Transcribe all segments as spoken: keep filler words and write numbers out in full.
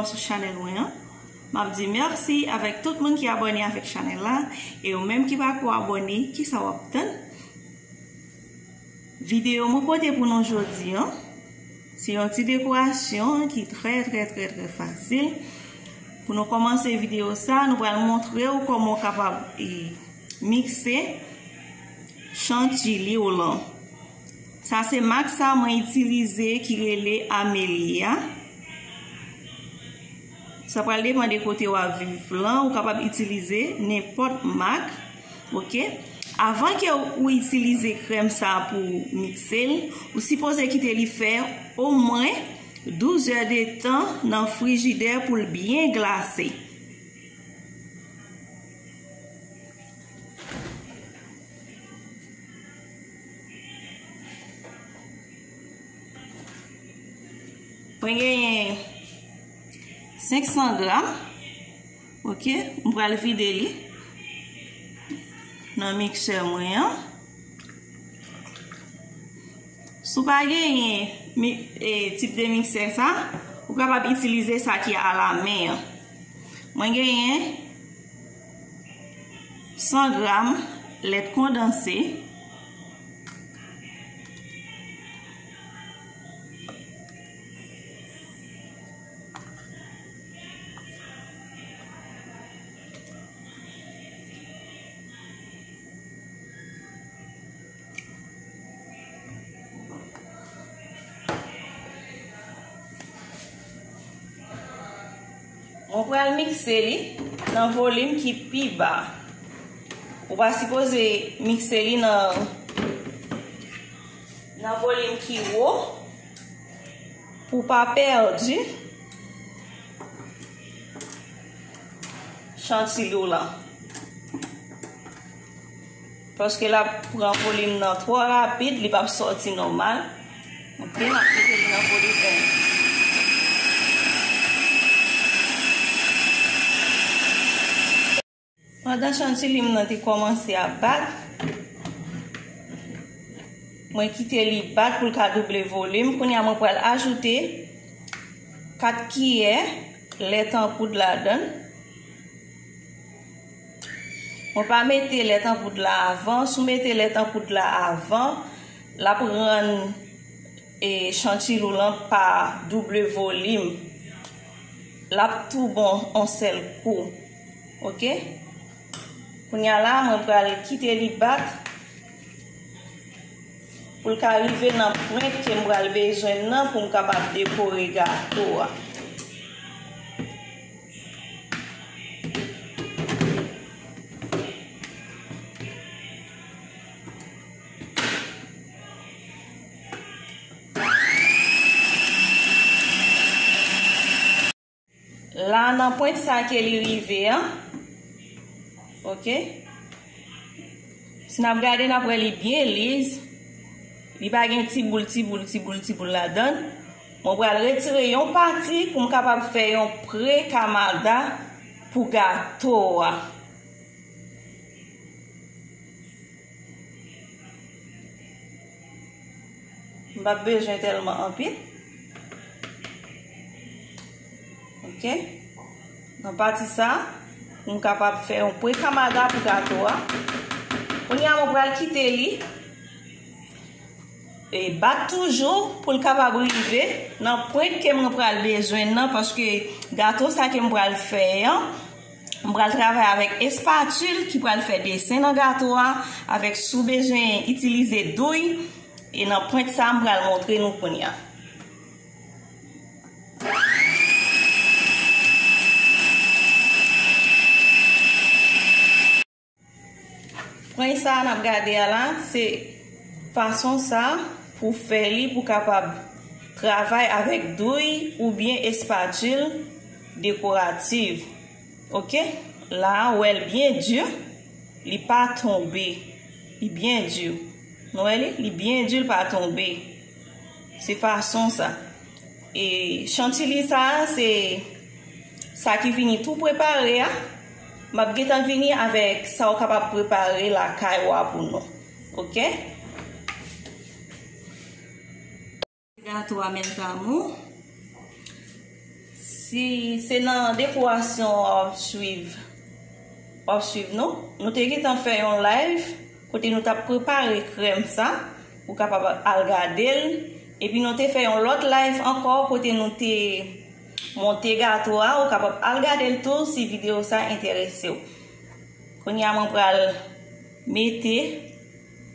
Sou chanèl mwen an. M ap di mèsi avèk tout moun ki abòne avèk chanèl la. E ou menm ki pako abòne, kisa w ap tann? Videyo mwen pote pou nou jodi an, se yon ti dekorasyon ki trè, trè, trè, trè fasil. Pou nou kòmanse videyo sa, nou pral montre w kòman w kapab, e, mikse chantilly w lan. Sa se mak sa mwen itilize ki rele Amelia. Sa pral depann de kote w ap viv lan, ou kapab itilize nenpòt mak, oke? Avan ke ou itilize krèm sa pou mikse l, ou sipoze kite li fè omwen douz è de tan nan frijidè pou l byen glase. Mwen genyen senk san gram. Oke, m pral vide li nan miksè mwen an. Si w pa genyen mi-, e, tip de miksè sa, ou kapab itilize sa ki alamen an. Mwen genyen san gram lèt kondanse. Mwen pral mikse li nan volim ki pi ba. Ou pa sipoze mikse li nan, nan volim ki wo pou w pa pèdi chantilly w lan. Paske l ap pran volim nan twò rapid, li p ap sòti nòmal. Oke, n ap mete li nan volim en. Pandan chantilly m nan te kòmanse ap bat, mwen kite li bat pou l ka double volim. Kounye a, mwen pral ajoute kat kiyè lèt an poud ladan l. Mwen pa mete lèt an poud la avan. Si w mete lèt an poud la avan, l ap rann, e, chantilly w lan pa double volim. L ap tou bon on sèl kou. Oke? Kounye a la, mwen pral kite li bat pou l ka rive nan pwent ke m pral bezwen nan pou m kapab dekore gato a. La, nan pwent sa ke li rive an, oke? Si n ap gade, n ap wè li byen liz. Li pa gen ti boul, ti boul, ti boul, ti boul ladan l. Mwen pral retire yon pati pou m kapab fè yon pre kamada pou gato a. M p ap bezwen tèlman anpil. Oke. Nan pati sa, pou m kapab fè yon pre kamada pou gato a. Kounye a, mwen pral kite li e bat toujou pou l kapab rive nan pwent ke mwen pral bezwen nan, paske gato sa ke m pral fè an, m pral travay avèk espatil ki pral fè desen nan gato a, avèk si w bezwen itilize douy, e nan pwent sa m pral montre nou kounye a. Pwen sa a n ap gade a la, se fason sa pou fè li pou kapab travay avèk douy oubyen espatil dekorativ. Oke? La, ou wè l byen di, li pa tonbe. Li byen di. Nou wè li? Li byen di, li pa tonbe. Se fason sa. E chantilly sa a, se sa ki vini tou prepare a. M ap gentan vini avèk sa w kapab prepare lakay ou a pou nou. Oke? Gato a, mes amours. Si se nan dekorasyon w ap swiv, w ap swiv nou, nou te gentan fè yon live kote nou t ap prepare krèm sa, ou kapab al gade l. Epi nou te fè yon lòt live ankò kote nou te monte gato a, ou kapab al gade l tou si videyo sa enterese w. Kounye a mwen pral mete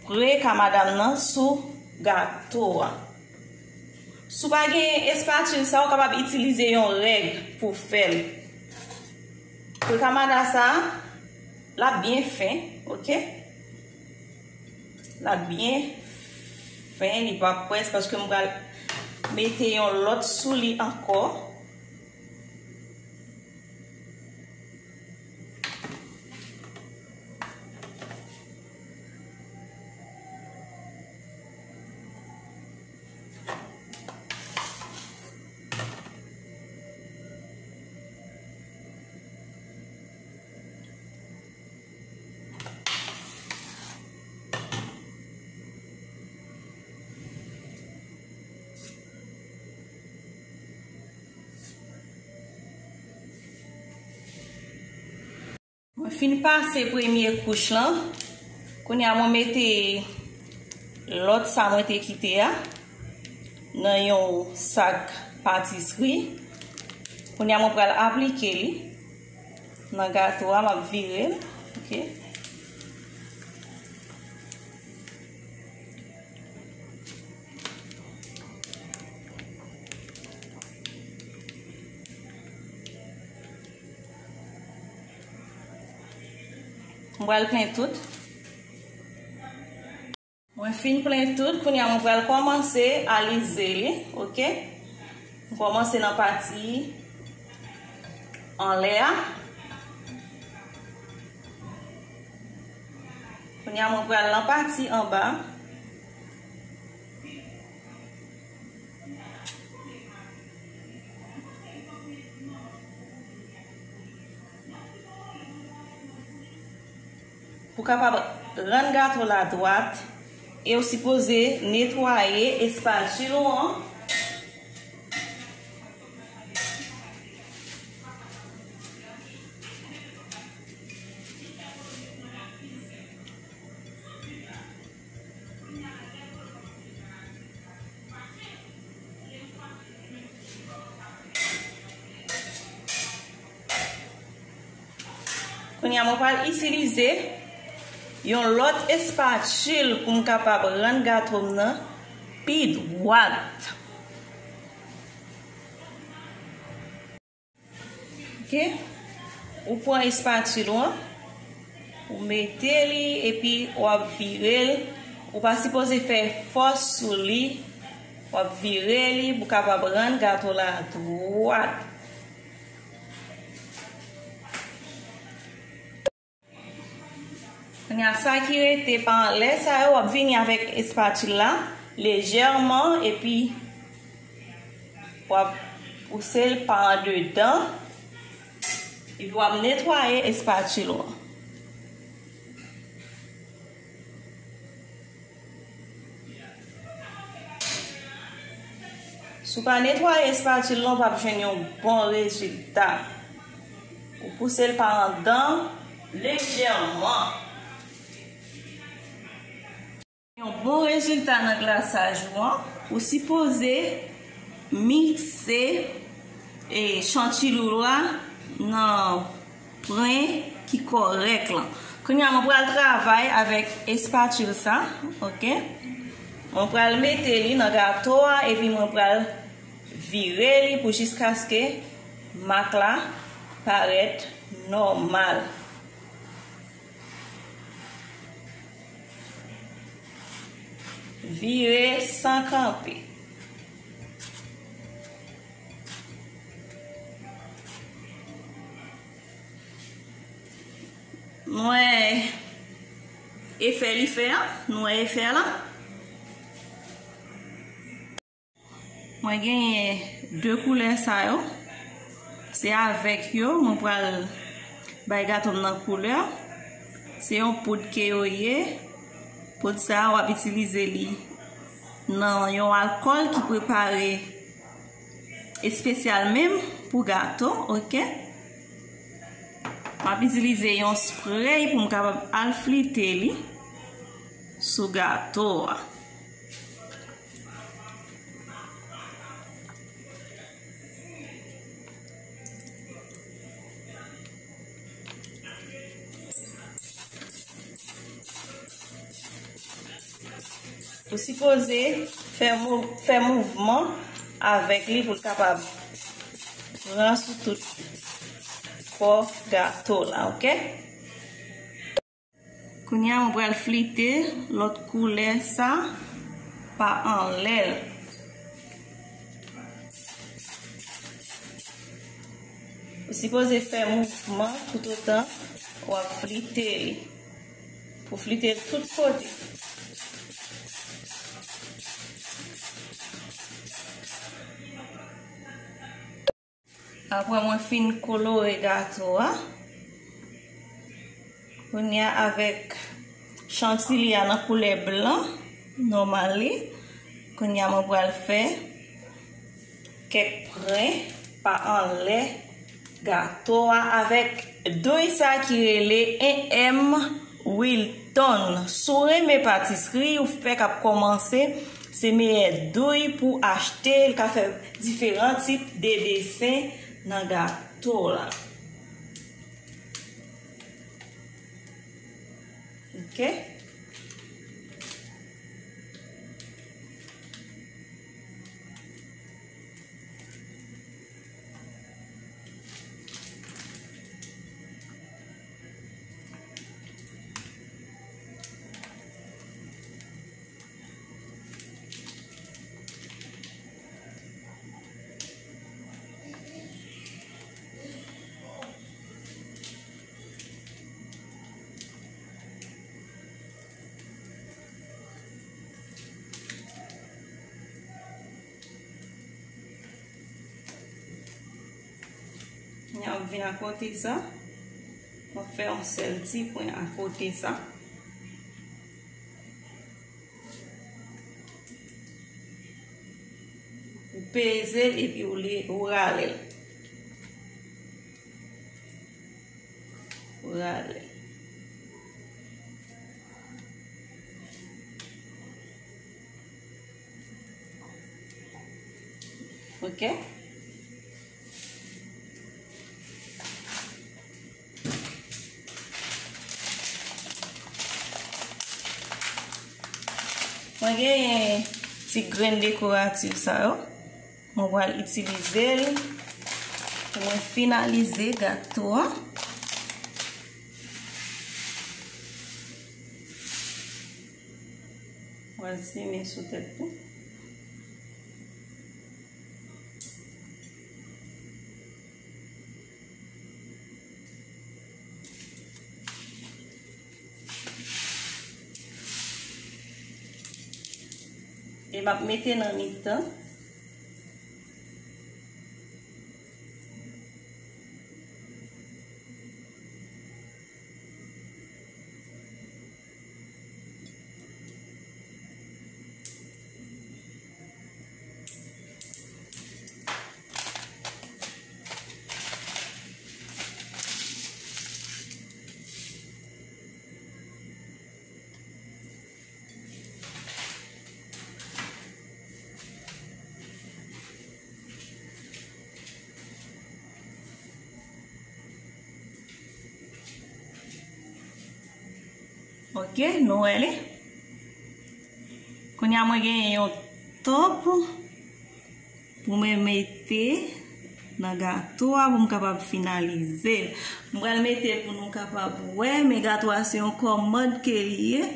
pre ka madanm nan sou gato a. Si w pa gen espatil sa, ou kapab itilize yon règ pou fè l. Pou kamada sa, l ap byen fen, oke? L ap byen fen, li p ap près paske m pral mete yon lòt sou li ankò. Mwen fin pase premye kouch lan. Kounye a mwen mete lòt sa mwen te kite a nan yon sak patisri. Kounye a mwen pral aplike li nan gato a, m ap vire l. Oke. Mwen pral plen tout. Mwen fin plen tout, kounye a mwen pral kòmanse alize li, oke? Mwen kòmanse nan pati anlè a. Kounye a mwen pral nan pati anba. Pou kapab rann gato la dwat, e w sipoze netwaye espatil ou an. Kounye a, mwen pral itilize yon lòt espatil pou m kapab rann gato m nan pi dwat. Oke? Ou pran espatil ou an, ou mete li, epi w ap vire l. Ou pa sipoze fè fòs sou li. W ap vire li pou kapab rann gato la dwat. Kounye a, sa ki rete pa anlè sa yo, w ap vini avèk espatil la lejèman, epi w ap pouse l pa andedan, epi w ap netwaye espatil ou an. Si w pa netwaye espatil la, w p ap jwenn yon bon rezilta. Ou pouse l pa anndan lejèman. Yon bon rezilta nan glasaj ou an, ou sipoze mikse, e, chantilou a nan pwen ki kòrèk lan. Kounye a, mwen pral travay avèk espatil sa, oke? Mwen pral mete li nan gato a, epi mwen pral vire li pou jiskaske mak la parèt nòmal. Vire san kanpe. Nou wè efè li fè a? Nou wè efè a la? Mwen genyen de koulè sa yo. Se avèk yo mwen pral bay gato m nan koulè. Se yon poud ke yo ye. Poud sa a, w ap itilize li nan yon alkòl ki prepare espesyal menm pou gato, oke? M ap itilize yon sprey pou m kapab al flite li sou gato a. Ou sipoze fè mou-, fè mouvman avèk li pou l kapab pran sou tout kò gato la, oke? Kounye a, mwen pral flite lòt koulè sa pa anlè l. Ou sipoze fè mouvman toutotan w ap flite li. Pou flite l tout kote. Apre mwen fin kolore gato a, kounye a avèk chantilly a nan koulè blan nòmal li, kounye a mwen pral fè kèk pwen pa anlè gato a avèk douy sa ki rele E M Wilton. Si w renmen patisri, ou fèk ap kòmanse, se meyè douy pou achte. L ka fè diferan tip de desen nan gato la. Oke? Kounye a m vin akote sa. Mwen fè yon sèl ti pwen akote sa. Ou peze l epi ou le-, ou rale l. Ou rale. Oke? Mwen genyen ti grenn dekoratif sa yo. Mwen pral itilize l pou mwen finalize gato a. Mwen simen sou tèt li. E m ap mete nan mitan. Ok, nou wè li. Kounye a mwen genyen yon top pou mwen mete nan gato a pou m kapab finalize l. M pral mete l pou nou kapab wè, men gato a se yon kòmand ke li ye.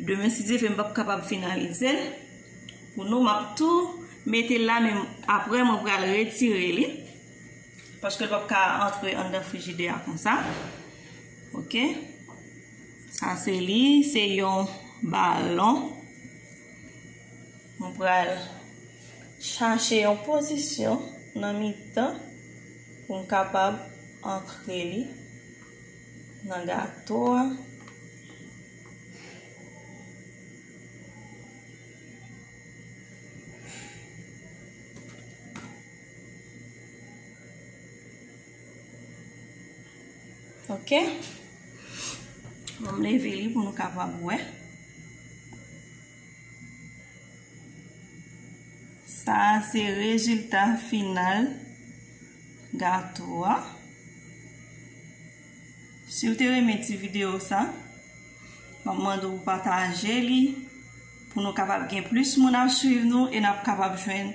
Demen, si Dye vle, m p ap kapab finalize l pou nou. M ap tou mete l la, men apre mwen pral retire li. Paske l p ap ka antre anndan frijidè a konsa. Ok. Sa se li, se yon balon. Mwen pral chache yon pozisyon nan mitan pou m kapab antre li nan gato a. Ok. Bon, m leve li pou nou kapab wè. Sa a se rezilta final gato a. Si w te renmen ti videyo sa, m ap mande w pataje li pou nou kapab gen plis moun ap swiv nou e n ap kapab jwenn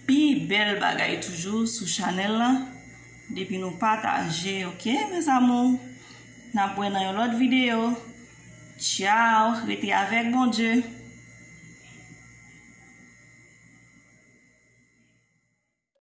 pi bèl bagay toujou sou chanèl la. Depi nou pataje, ok, mes amours? N ap wè nan yon lòt videyo. Tchao, rete avèk Bondye.